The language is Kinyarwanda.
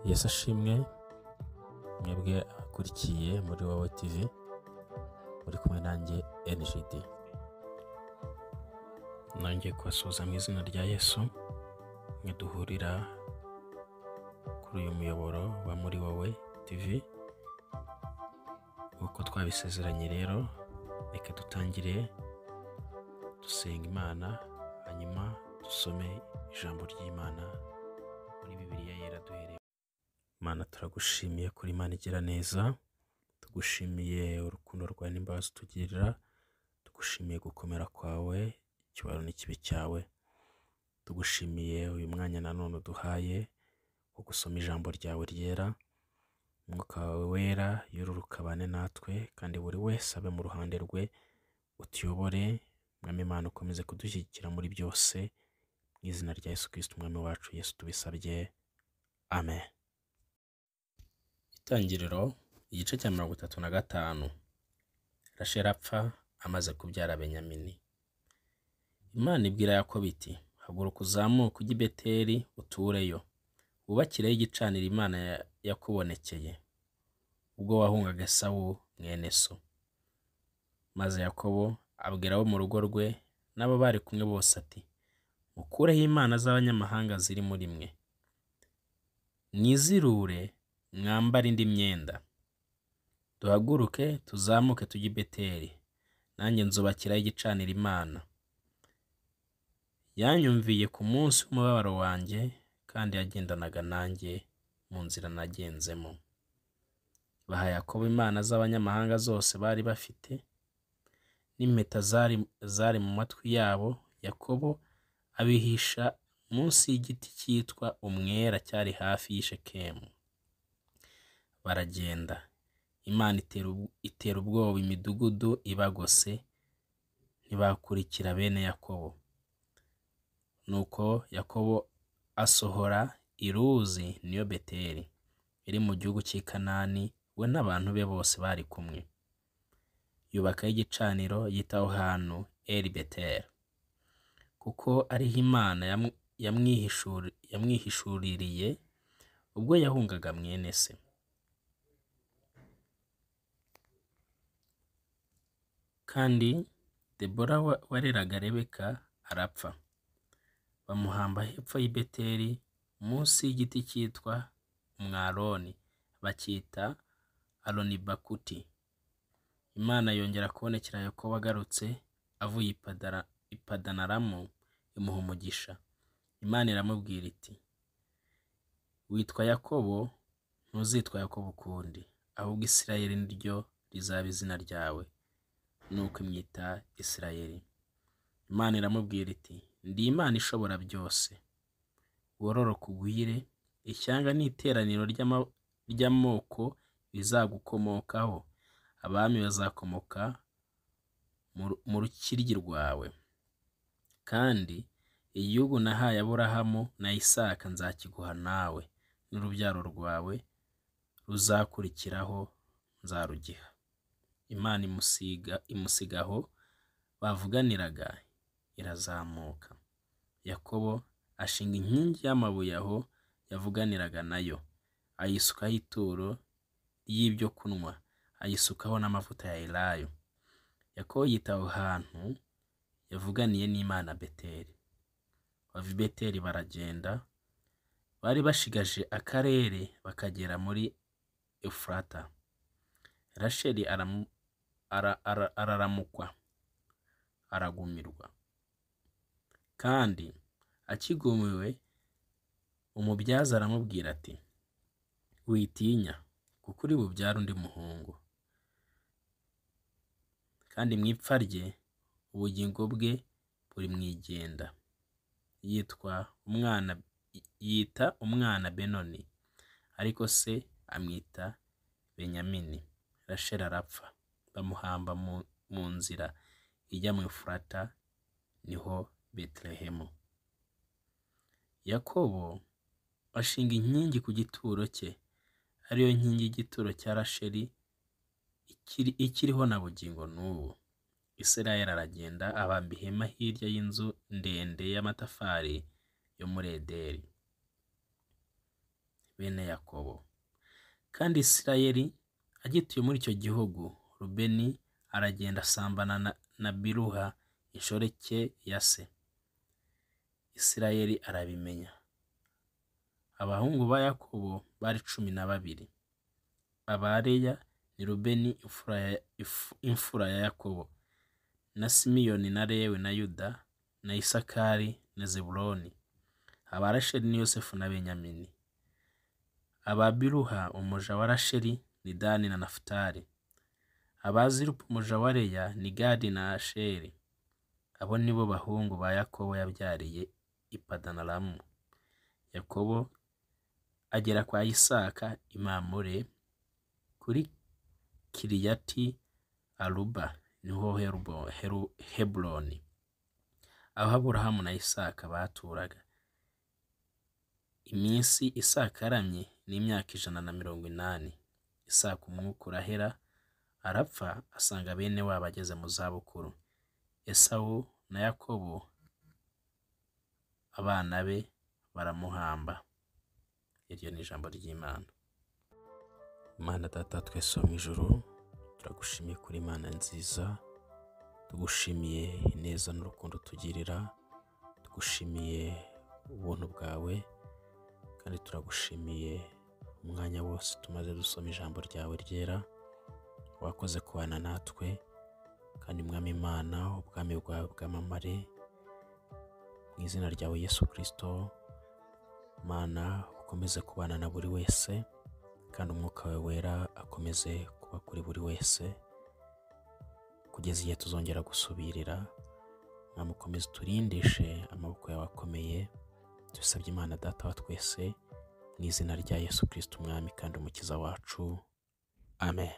Yesu ashimwe, mwebwe abakurikiye muri Wowe TV, muri kumwe nanjye NGD. Nongeye kubasuhuza mu izina rya Yesu, mwe duhurira kuri uyu muyoboro wa muri Wowe TV. Nk'uko twabisezeranye rero, reka dutangire dusenga Imana, hanyuma dusome ijambo ry'Imana muri Bibiliya yera duhereye. Mana, turagushimiye kuri Imana igira neza, tugushimiye urukundo rwawe n'imbabazi utugirira, tugushimiye gukomera kwawe, icyubahiro n'ikibi cyawe. Tugushimiye uyu mwanya nanone uduhaye wo gusoma ijambo ryawe ryera. Umwuka wawe wera yururuka abane natwe, kandi buri wese abe mu ruhande rwe, utuyobore. Mwami Imana, ukomeze kudushyigikira muri byose, mu izina rya Yesu Kristo Umwami wacu Yesu tubisabye, amen. Itangiriro igice cya 35. Rasheli apfa amaze kubyara Benyamini. Imana ibwira Yakobo iti: haguruka uzamuke ujye i Beteli utureyo, wubakireyo igicaniro Imana yakubonekeye ubwo wahungaga Esawu mwene so. Maze Yakobo abwira abo mu rugo rwe n'abo bari kumwe bose ati: mukureho imana z'abanyamahanga ziri muri mwe, mwizirure, mwambare indi myenda. Duhaguruke tuzamuke tujye i Beteli, nanjye nzubakirayo igicaniro Imana. Yanyumviye ku munsi w'umubabaro wanjye, kandi yagendanaga nanjye mu nzira nagenzemo. Baha Yakobo imana z'abanyamahanga zose bari bafite, n'impeta zari mu matwi yabo. Yakobo abihisha munsi y'igiti cyitwa umwera cyari hafi y'i Shekemu. Baragenda. Imana itera ubwoba imidugudu ibagose, ntibakurikira bene Yakobo. Nuko Yakobo asohora i Luzi, niyo Beteli, iri mu gihugu cy'i Kanani, we n'abantu be bose bari kumwe. Yubakayo igicaniro, yita aho hantu Eri Beteli, kuko ariho Imana yamwihishuririye ubwo yahungaga mwene se. Kandi Debora wareraga Rebeka arapfa, bamuhamba hepfo y'i Beteli munsi y'igiti cyitwa umwaroni, bacyita Alonibakuti. Imana yongera kubonekera Yakobo agarutse avuye i Padanaramu, imuha umugisha. Imana iramubwira iti: witwa Yakobo, ntuzitwa Yakobo ukundi, ahubwo Isirayeli niryo rizaba izina ryawe. Nuko imwita Isirayeli. Imana iramubwira iti: ndi Imana ishobora byose, wororoke ugwire, ishyanga n'iteraniro ry'amoko bizagukomokaho, abami bazakomoka mu rukiryi rwawe. Kandi igihugu nahaye Aburahamu na Isaka nzakiguha nawe, n'urubyaro rwawe ruzakurikiraho nzarugiha. Imana imusiga aho bavuganiraga, irazamuka. Yakobo ashinga inkingi y'amabuye aho yavuganiraga nayo, ayisukaho ituro ry'ibyo kunywa, ayisukaho n'amavuta ya elayo. Yakobo yita aho hantu yavuganiye n'Imana Beteli. Bava i Beteli baragenda, bari bashigaje akarere bakagera muri Efurata. Rasheli araramukwa, aragumirwa. Kandi akigumiwe, umubyaza aramubwira ati: witinya, kuko uri bubyare undi muhungu. Kandi mu ipfa rye ubugingo bwe buri mwigenda. Yita umwana Benoni, ariko se amwita Benyamini. Rasheli arapfa, bamuhamba mu nzira ijya mu Efurata, niho Betelehemu. Yakobo ashinga inkingi ku gituro cye, ariyo nkingi y'igituro cya Rasheli ikiriho na bugingo n'ubu. Isirayeli aragenda abamba ihema hirya y'inzu ndende y'amatafari yo muri Ederi. bene Yakobo. Kandi Isirayeli agituye muri icyo gihugu, Rubeni aragenda asambana na Biluha inshoreke ya se. Isirayeli arabimenya. Abahungu ba Yakobo bari 12. Aba Leya ni Rubeni imfura ya Yakobo, na Simiyoni na Lewi na Yuda na Isakari na Zebuloni. Aba Rasheli ni Yosefu na Benyamini. Aba Biluha umuja wa Rasheli ni Dani na Nafutali. Aba Zilupa umuja wa Leya ni Gadi na Asheri. Abo ni bo bahungu ba Yakobo yabyariye i Padanaramu. Yakobo agera kwa Isaka i Mamure kuri Kiriyati Aruba, niho Heburoni, aho Aburahamu na Isaka baturaga. Iminsi Isaka aramye ni imyaka 180. Isaka umwuka urahera, arapfa, asanga bene wabo ageze mu zabukuru. Esawu na Yakobo abana be baramuhamba. Iryo ni ijambo ry'Imana. Imana Data twese wo mu ijuru, turagushimiye kuri Imana nziza, tugushimiye ineza n'urukundo tugirira, tugushimiye ubuntu bwawe, kandi turagushimiye umwanya wose tumaze dusoma ijambo ryawe ryera. Wakoze kubana natwe, kandi Mwami Imana, ubwami bwawe bwamamare mu izina ryawe Yesu Kristo. Mana, ukomeze kubana na buri wese, kandi umwuka wawe wera akomeze kuba kuri buri wese kugeza igihe tuzongera gusubirira. Mwami, ukomeze uturindishe amaboko yawe akomeye. Tubisabye Imana Data wa twese mu izina rya Yesu Kristo, Umwami kandi Umukiza wacu. Amen.